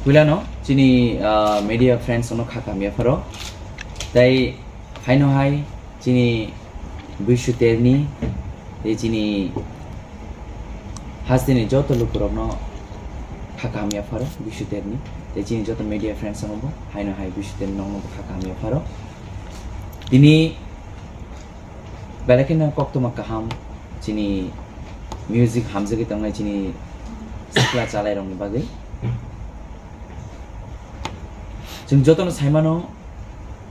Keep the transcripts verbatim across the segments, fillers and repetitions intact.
Puilano chini, ah, media friends no kha kamya pharo. Tai haino hai chini Bishu Terni, tei chini hasteni joto lukurokno kha kamya pharo Bishu Terni. Tei chini joto media friends no bo haino hai Bishu Terni nokno bo kha kamya pharo. Tini belai kheno koktwma kaham chini music hamjagwi tongnai chini sikla chalairokni bagwi. Chwng jotono saimano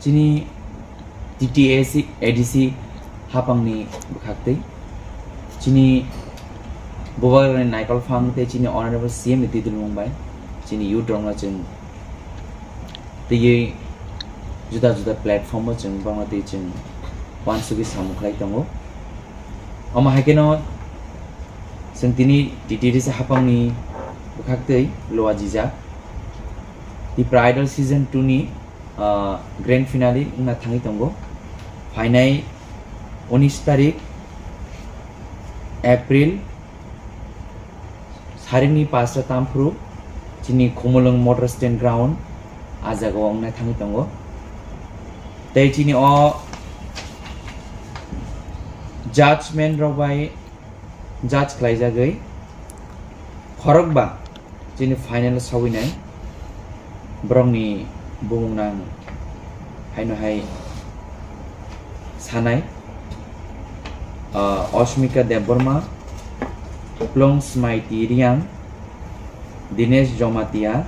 chini T T A C, A D C hapangni bwkhaktwi chini Bubagrani Naikol Phang tei chini Honorable C M ni tidulmung bai chini youth rokno chwng twiwi juda juda platform o chwng bangma twi chwng uansugwi samung khlai tongo. Omo hai kheno chwng tini T T D C hapangni bwkhaktwi Loa Jijak Tipra Idol Season two ni, ah, grand finale wngna thangwi tongo. Phainai unis tarik April, Saringni pasta tamphru chini Khumulwng Motor Stand Ground, ah jaga o wngnai thangwi tongo. Tei chini o judgment rok bai judge khlaijagwi khorokba chini final o sawinai borokni bumung nang haino hai sanai, ah, Osmika Debbarma, Plong Smaiti Riang, Dinesh Jomatia,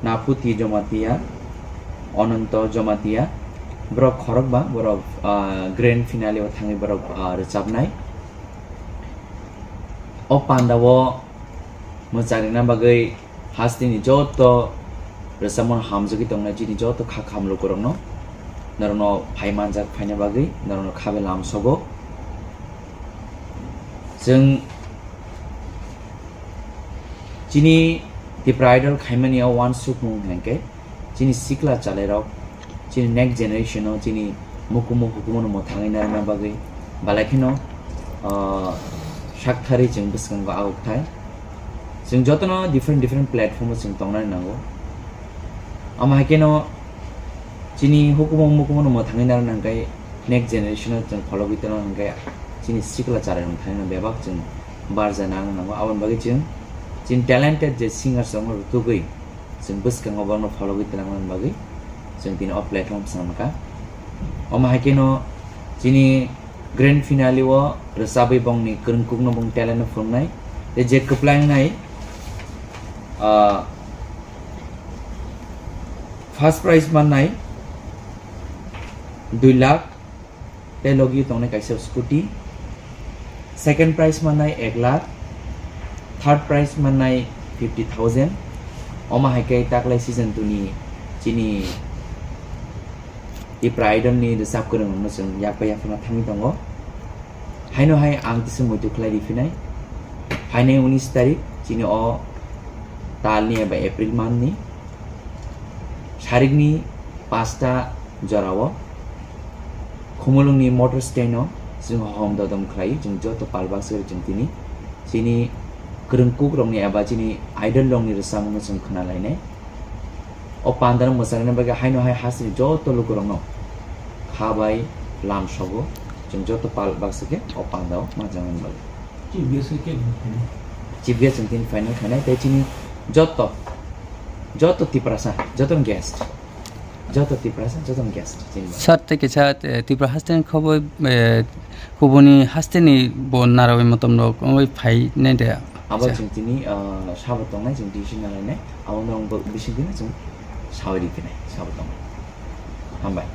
Naputi Jomatia, Ononto Jomatia, borok khorokba, borok, ah, grand finale o thangwi borok, ah, rwchapnai. O panda o mwcharina bagwi hasteni joto rwchapmano hamjagwi tongnai chini joto kha kham lukurokno, norokno phai manjak phaina bagwi norokno khabe lam sogo. Chwng chini Tipra Idol khaimani o uansukmung hwnkhe chini sikla chalairok, chini next generation o chini mukumu hukumu no mwthangwi narwkna bagwi belai kheno, ah, sakthari chwng bwskango agok thai. Chwng jotono different different platform o chwng tongnani nango. Omo hai kheno chini hukumu mukumu no mwthangwi narwkna hwnkhe next generation o chwng phologwi tongna hwnkhe chini sikla chalairok thangwi bebak chwng barja nangna nango. Aboni bagwi chwng chini talented je singers rokno rwtugwi chwng bwskango borokno phologwi twlangna bagwi chwng tini o platform swnamkha. Omo hai kheno chini grand finale o rwchabwi bongni kwrwngkukno bong talent no phunuknai. Tei je kwplai wngnai, ah, first prize mannai dui lakh, tei logi tongnai kaisa scooty. Second prize mannai ek lakh, third prize mannai fifty thousand. Omo hai khe taklai season two ni chini Tipra Idol ni rwchap kwrwng rokno chwng yak bai yaphangna thangwi tongo. Haino hai ang tisa muitu khlai riphinai. Phainai unis tarik chini o tal ni eba April month ni sarikni pasta jorao Khumulwngni motor stand o chwng hom dodom khlai, chwng joto pal baksa chwng tini chini kwrwngkuk rokni eba chini idol rokni rwchapmung no chwng khna lainai. O panda no mwcharina bagwi haino hai hasteni joto lukurokno kha bai lam sogo, chwng joto pal baksa khe o panda o manjaknani bagwi. Chief guest khe khe Chief guest chwng tini final khainai tei chini joto, joto Tiprasa, joto guest, joto Tiprasa, joto guest chini bagwi. Sir, tei kisa, eh, Tripura hasteni khoboi, eh, kubuni hasteni bo narawi motom rok wngwi phai nai de. Abo kisa. Chwng tini, ah, sabo tongnai, chwng decision nalainai, abo no bo bising tini chwng sawi riphinai, sabo tongnai. Hambai.